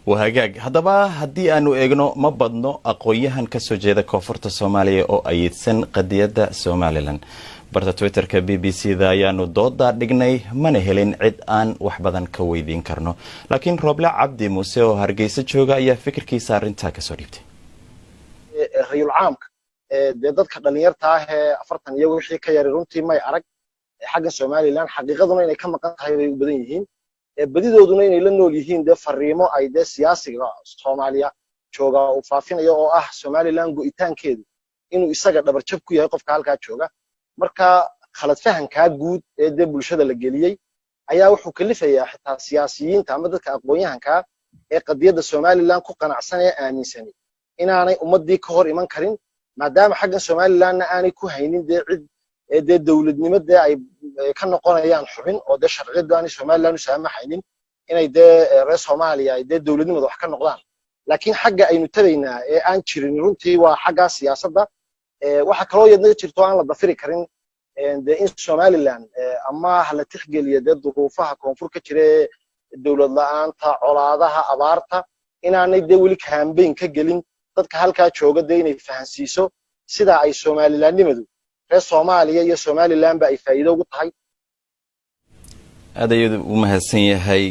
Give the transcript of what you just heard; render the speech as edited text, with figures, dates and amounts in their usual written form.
Waa hagaag. Haddaba haddii aanu eegno, ma badno aqoon-yahan kasoo jeeda koonfurta Soomaaliya oo ayidsan qadiyadda Somaliland. Barta Twitterka BBC da ayaanu doodaa dhignay, mana helin cid aan wax badan ka weydiin karno, laakiin Rooble Cabdi Muuse oo Hargeysa jooga ayaa fikirkiisa arrintaa kasoo dhiibtay. Rayul caamka dee dadka dhalinyarta ah ee 40 iyo wixii ka yari runtii may arag xagga Somaliland, xaqiiqaduna inay ka maqan tahay bay u badan yihiin. Badidooduna inay la nool yihiin dee fariimo ay dee siyaasiga Soomaaliya jooga uu faafinayo oo ah Somaliland go'itaankeedu inuu isaga dhabarjab ku yahay qofka halkaa jooga. Marka khalad fahankaa guud ee dee bulshada la geliyey ayaa wuxuu kalifayaa xitaa siyaasiyiinta ama dadka aqoon-yahankaa ee qadiyadda Somaliland ku qanacsan ee aaminsanay inaanay ummaddii ka hor iman karin, maadaama xaggan Somalilandna aanay ku haynin dee cid dee dowladnimo dee ay ka noqonayaan xubin oo dee sharciyaddu aanay Somaliland u saamaxaynin inay dee reer Soomaaliya ay dee dowladnimada wax ka noqdaan. Laakiin xagga aynu tabaynaa ee aan jirin runtii waa xaggaa siyaasadda. Waxa kaloo yadna jirto aan la dafiri karin dee in Somaliland ama ha la tixgeliyo dee duruufaha koonfur ka jira ee dowlad la'aanta, colaadaha, abaarta, inaanay dee weli campaign ka gelin dadka halkaa jooga dee inay fahansiiso sida ay Somalilandnimadu reer Soomaaliya iyo Somalilandba ay faa'iido ugu tahay. Aad ayuu u mahadsan yahay.